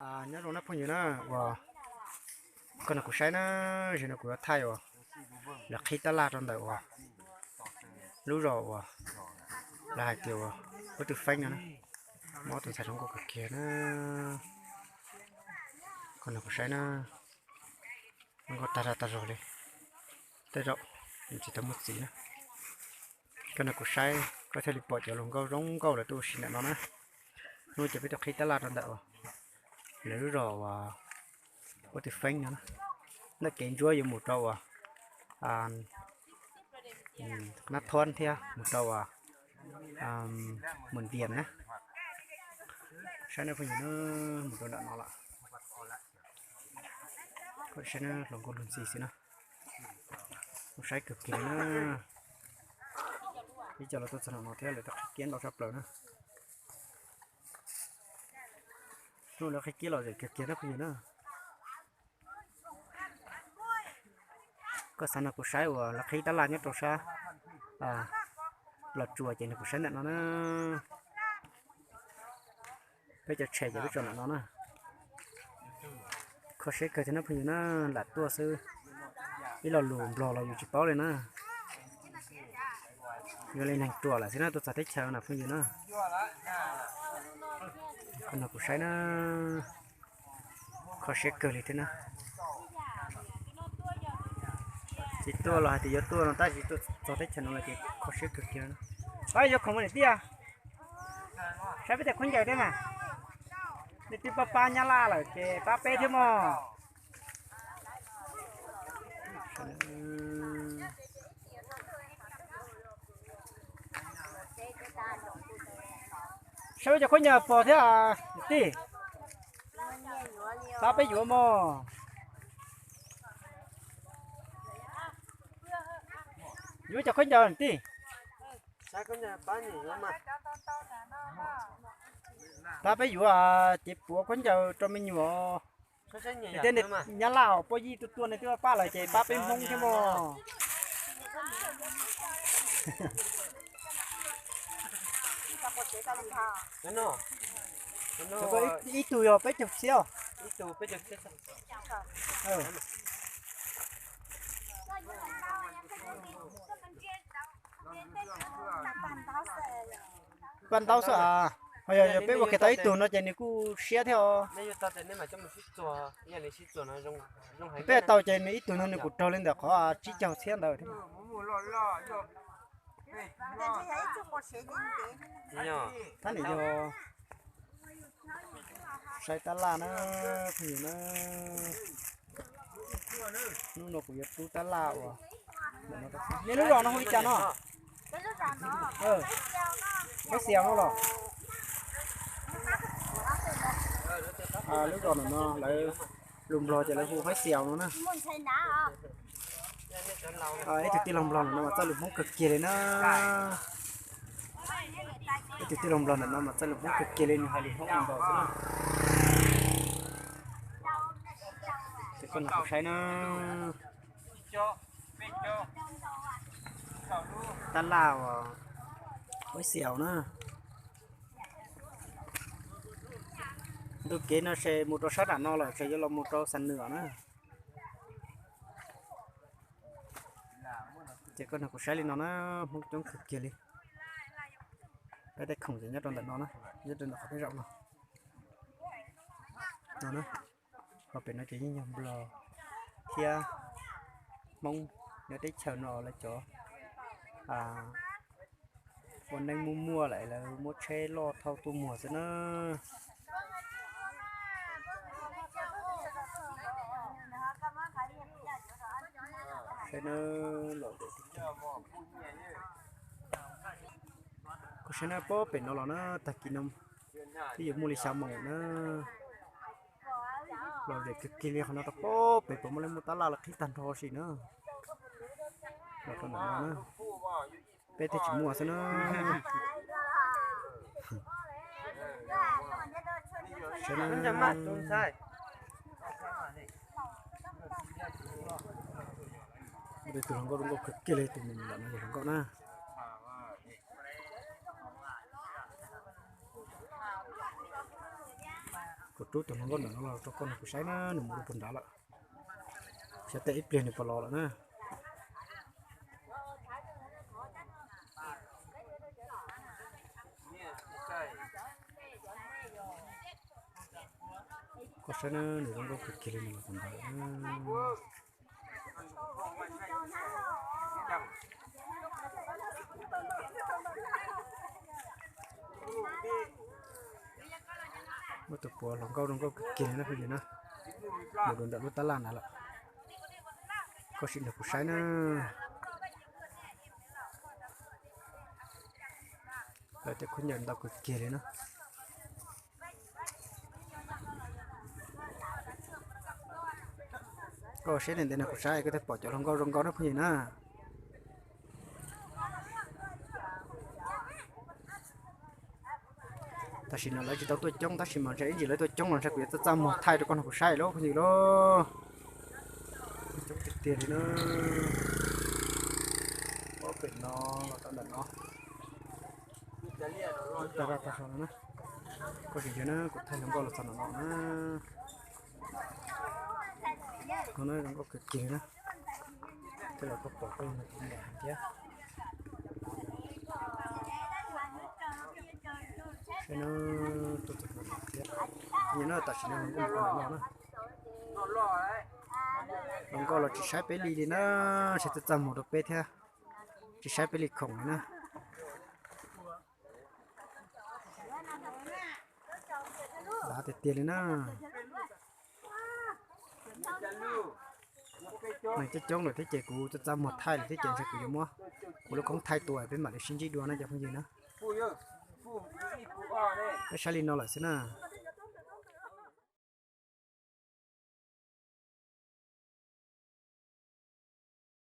Nyob zoo na phooj ywg na, uas koj nrog kuv saib na, zaum no kuv yuav thaij uas lawv qhib tab laj rau ntawm uas lub zos uas lawv hais tias uas Huab Twm Feeb no na. Muaj ob tug ntxhais zoo nkauj kawg kiag na. Koj nrog kuv saib na, zoo nkauj tag zog tag zog li. Tej zaum tsis tau muaj txiv na. Koj nrog kuv saib koj thiaj li pom cov hluas nkauj zoo nkauj lawv tuaj ua si ntawm no na. Hnub no ces peb tuaj qhib tab laj rau ntawm uas lawv lub zos uas Huab Twm Feeb no na. Ntawm kev ntsuab yuav mus rau uas Nab Thuab thiab mus rau uas Mus Vias na. Saib na phooj ywg na, mus rau nram no lawm. Saib na, hluas nkauj luag ntxhi xwb na. Zoo saib kawg kiag li na. Ib co los tuaj txog nram no thiab lawv tuaj qhib kiab ntau tshaj plaws na. Hnub lawv qhib kiab lom zem kawg kiag na phooj ywg na. Koj xav nrog kuv saib uas lawv qhib tab laj nyob rau sab Los Tsuas ces nrog kuv saib ntawm no na. Peb cov tshem ces peb tso ntawm no na. Kho siab kawg thiab na phooj ywg na, lam tuaj xwb. Ib lo lus Nplog los yus tsis paub li na. Yuav li neeg ruam lawm xwb na, tuaj txog teb chaws na phooj ywg na. Koj nrog kuv saib na. Kho siab kawg li thiab na. Tsis tuaj los hais tias yuav tuaj no tab sis tuaj txog teb chaws no lawm ces kho siab kawg kiag na. Pab yuav khoom mus niam tij, saib peb tes khaub ncaws thiab mas. Nej twb pab pab Nyab Laj lawm ces pab peb thiab mog. Saib peb cov khaub ncaws pog thiab niam tij, pab peb yuav mog. Yuav cov khaub ncaws niam tij. Pab peb yuav ces puav khaub ncaws rau me nyuam. Tias Nyab Laj os, poj yij tuaj tuaj nej twb pab lawm ces pab peb Hmoob thiab mog. Ib tug yog peb caug txhiab. Pab ntau xwb as. Ho yog peb ua kiag tau ib tug no ces nws kuj siab thiab os. Peb tau ces nws ib tug no nws kuj raug li ntawm qhov tsib caug txhiab ntawd thiab. Tab nim yog saib tab laj na, phooj ywg na. Hnub no kuv yuav rub tab laj uas, nej lub zos no hu li cas no? Haib Xias no los? Lub zos no lawv lus Nplog ces lawv hu Haib Xias no na. Ib tug tij laug Nplog ntawm no mas txawj lus Hmoob kawg kiag li na. Ib tug tij laug Nplog ntawm no mas txawj lus Hmoob kawg kiag li, nws hais lus Hmoob nkaus xwb na. Ces koj nrog kuv saib na. Tab laj uas Haib Xias na. Ntu kev no ces mus rau sab nram no lawm ces yuav los mus rau Xam Nws na. Ces koj nrog kuv saib li no na, Hmoob coob kawg kiag li. Peb tej khoom ces nyob rau ntawm no na, nyob rau ntawm qhov peb zaum no. No na, ho pem no ces yeej yog Nplog thiab Hmoob nyob teb chaws no lawv cov ua neej muaj muaj lawm lawv muab tsheb loj thauj tuaj muag xwb na. Saib na, los, koj saib na, pob pem no los na, tag kis no twb yuav muaj li xya moos na. Los zem kawg kiag li, qhov no rau pob pem puas muaj leej muaj tab laj los qhib tag nrho sim na. Los rau ntawm no na, peb thiaj tsis muaj xwb na. Saib na. Tus hluas nkauj zoo nkauj kawg kiag li, tus me nyuam ntawm no yog hluas nkauj na. Kuv Lub tus hluas nkauj ntawm no los rau koj nrog kuv saib na, nws mus rau puag nrad lawm. Xyov tej ib pliag nws puas los lawm na. Koj saib na, nws zoo nkauj kawg kiag li nws los puag nrad lawm. Muaj tus puav hluas nkauj zoo nkauj kawg kiag li na phooj ywg na. Mus dua nram lub tab laj ntawd lawm. Koj sim nrog kuv saib na. Lawv tej khaub ncaws ntau kawg kiag li na. Koj saib ntev ntev no kuv saib koj thiaj pom cov hluas nkauj zoo nkauj na phooj ywg na. Tam sim no lawv tsis tau tuaj coob tab sis mas ntshe ib ntsis lawv tuaj coob los ntshe kuv yuav txaj txaj muag thaij rau koj nrog kuv saib lauj phooj ywg lauj. Coob tiag tiag li na. Ob pem no los rau ntawm no. Tag raj tag hlo no na. Koj sim ntsia na, kuv thaij hluas nkauj los txog ntawm no na. No na zoo nkauj kawg kiag na. Tej zaum koj pom koj yeej nrog kuv nram thiab. Saib na, tuaj txog ntawm no thiab. Yog no tam sim no hluas nkauj mus rau ntawm no na. Hluas nkauj los tsis saib peb li li na, saib txaj txaj muag rau peb thiab, tsis saib peb li khoom li na. Lav tiag tiag li na. Neeg coob coob lawm thiab ces kuv txaj txaj muag thaij lawm thiab ces ntshe kuv yuav muab kuv lub koob thaij tua peb mam li sib ntsib dua na cov phooj ywg na. Peb saib li no lawm xwb na.